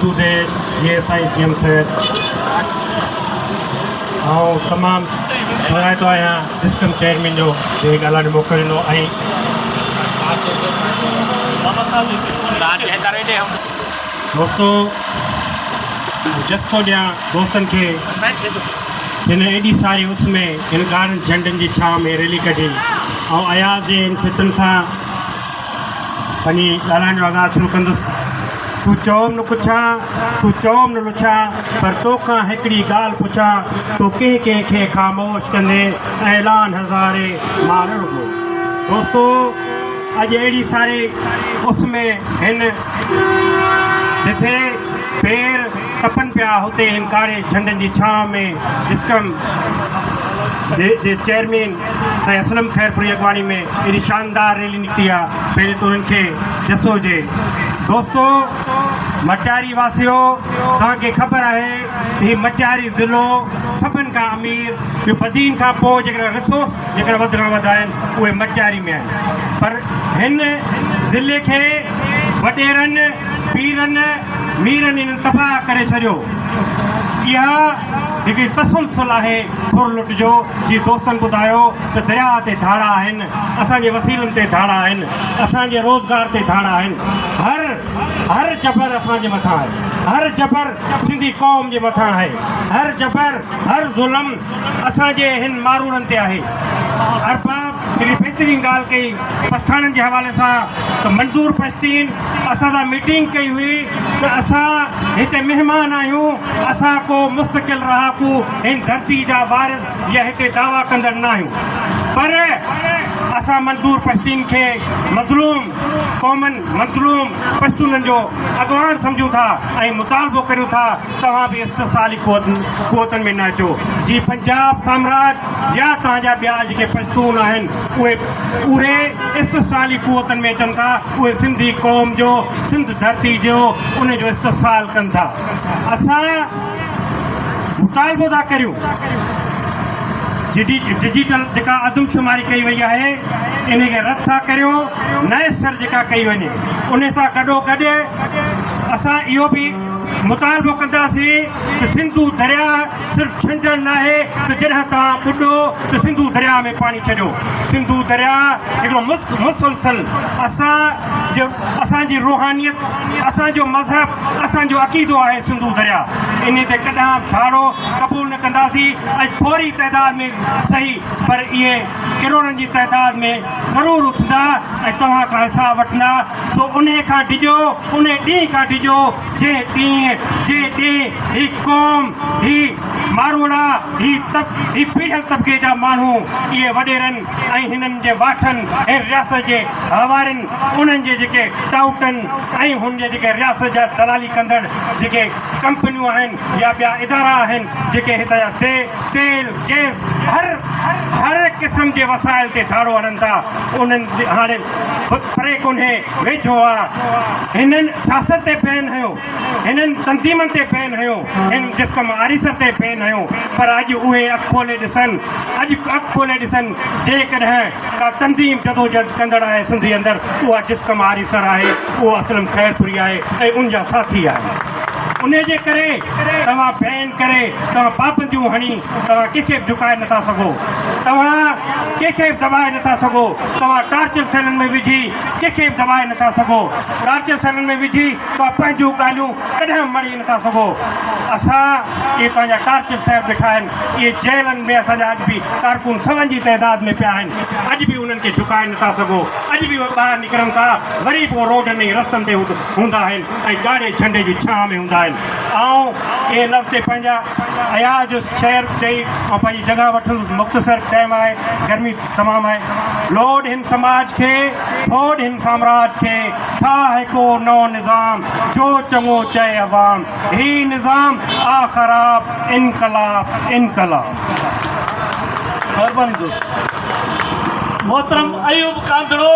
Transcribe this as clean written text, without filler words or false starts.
سنڌو ديش جي سائين جي ايم سيد. آئون تمام ٿورائتو آهيان جسقم چيئرمين جو جنهن ڳالهائڻ جو موقعو ڏنو ۽ دوستو جس ٿو ڏيان دوستن کي جن ايڏي ساري اس ۾ هن ڳاڙهن جهنڊن جي ڇانو ۾ ريلي ڪڍي. آئون اياز جي هن سٽن سان پنهنجي ڳالهائڻ جو آغاز شروع ڪندس. تون چئوم نه ڪڇان، تون چئوم نه لڇان، پر توکان هڪڙي ڳالهه پڇان، تون ڪنهن ڪنهن کي خاموش ڪندين، اعلان هزارين مان نه رڳو. دوستو اڄ اهڙي ساري اس ۾ هن جٿي پير تپن پيا هتي هن ڪاري جهنڊن جي ڇانو ۾ جسقم جي چيئرمين سائين اسلم خيرپوري اڳواڻي ۾ ايڏي شاندار ريلي نڪتي آ پهرين ته انهن کي جس هجي. دوستو مٽياري واسيو توهان کي خبر آهي ته هي مٽياري ضلعو سڀن کان امير ٻيو بدين کان پوء جيڪڏهن ريسورس جيڪڏهن وڌ کان وڌ آهن اهي مٽياري ۾ آهن پر هن ضلعي کي وڏيرن پيرن ميرن انهن تباهه ڪري ڇڏيو. اها هڪڙي تسلسل آهي ڦر لٽ جو، جيئن دوستن ٻڌايو ته درياهه تي ڌاڙا آهن، اسان جي وسيلن تي ڌاڙا آهن، اسان جي روزگار تي ڌاڙا آهن، هر هر جبر اسان جي مٿان آهي، هر جبر سنڌي قوم جي مٿان آهي، هر جبر هر ظلم اسان جي هن ماروئڙن تي آهي. ارباب هڪڙي بهترين ڳالهه ڪئي پٺاڻن جي حوالي سان ته منظور پشتين اسان سان ميٽنگ ڪئي هئي ته اسان هتي مهمان آهيون، اسان ڪو مستقل رهاڪو هن ڌرتي جا وارث يا هتي دعويٰ ڪندڙ نه آهيون پر اسان منظور پشتين کي مظلوم قومن، مظلوم پشتونن جو اڳواڻ سمجهون ٿا ۽ مطالبو ڪريون ٿا توهان به استحصالي قوتن ۾ نه اچو جي پنجاب سامراج يا توهان جا ٻيا جيڪي پشتون آهن اهي اهي استحصالي قوتن ۾ اچن ٿا اهي سنڌي قوم جو سنڌ ڌرتي جو ان جو استحصال ڪن ٿا اسان مطالبو ٿا ڪريون ڊجيٽل جيڪا آدمشماري ڪئي وئي آهي ان کي رد ٿا ڪريون نئين سر جيڪا ڪئي وڃي ان سان گڏو گڏ اسان اهو به مطالبو ڪنداسين ته سنڌو درياء صرف ڇنڊڻ ناهي ته جڏهن توهان ٻڏو ته سنڌو درياء ۾ پاڻي ڇڏيو. سنڌو درياء هڪڙو مسلسل اسان جو اسان جي روحانيت، اسان جو مذهب، اسان جو عقيدو آهي سنڌو درياء. انهي تي ڪڏهن به ڌاڙو قبول نه ڪنداسين. اڄ ٿوري تعداد ۾ سهي پر اهي ڪروڙن جي تعداد ۾ ضرور اٿندا ۽ توهان کان حساب وٺندا. سو انهي کان ڊڄو، انهي ڏينهن کان ڊڄو، جنهن ڏينهن، جنهن ڏينهن هي قوم، هي ماروئڙا، هي طب، هي پيڙهيل طبقي جا ماڻهو، اهي وڏيرن ۽ هنن جي واٺن ۽ رياست جي حوارين، انهن جي جيڪي ٽائوٽن ۽ هن جي جيڪي رياست جا دلالي ڪندڙ جيڪي ڪمپنيون آهن يا ٻيا ادارا آهن، جيڪي هتان جا تيل، گئس، هر هر قسم جي وسائل تي ڌاڙو هڻن ٿا، انهن هاڻي پري ڪونهي ويجهو آ. هنن سياست تي بين هنيو، هنن تنظيمن تي بين هنيو، هن جسقم آريسر تي بين هنيو پر اڄ اهي اک کولي ڏسن، اڄ اک کولي ڏسن جيڪڏهن ڪا تنظيم جدوجهد ڪندڙ آهي سنڌ جي اندر اها جسقم آريسر آهي، اهو اسلم خيرپوري آهي ۽ ان جا ساٿي آهن. انهي جي ڪري توهان بين ڪري توهان پابنديون هڻي توهان ڪنهن کي به جهڪائي نٿا سگهو، توهان ڪنهن کي به دٻائي نٿا سگهو، توهان ٽارچر سيلن ۾ وجهي ڪنهن کي به دٻائي نٿا سگهو، ٽارچر سيلن ۾ وجهي توهان پنهنجون ڳالهيون ڪڏهن به مڙهي نٿا سگهو. اسان اهي توهان جا ٽارچر سيل ڏٺا آهن، اهي جيلن ۾ اسان جا اڄ به ڪارڪن سون جي تعداد ۾ پيا آهن، اڄ به انهن کي جهڪائي نٿا سگهو، اڄ به اهي ٻاهر نڪرن ٿا وري به اهي روڊن ۽ رستن تي هوندا آهن ۽ ڳاڙهي جهنڊي جي ڇانء ۾ هوندا آهن. آئون اهي لفظ چئي پنهنجا اياز جو شعر چئي آئون پنهنجي جڳهه وٺندس. مختصر ٽائيم آهي، گرمي تمام آهي. لوڏ هن سماج کي، ڦوڏ هن سامراج کي، ٺاهه ڪو نئون نظام، جو چڱو چئي عوام، هي نظام آ خراب، انقلاب انقلاب. مھرباني دوست. محترم ايوب ڪانڌڙو.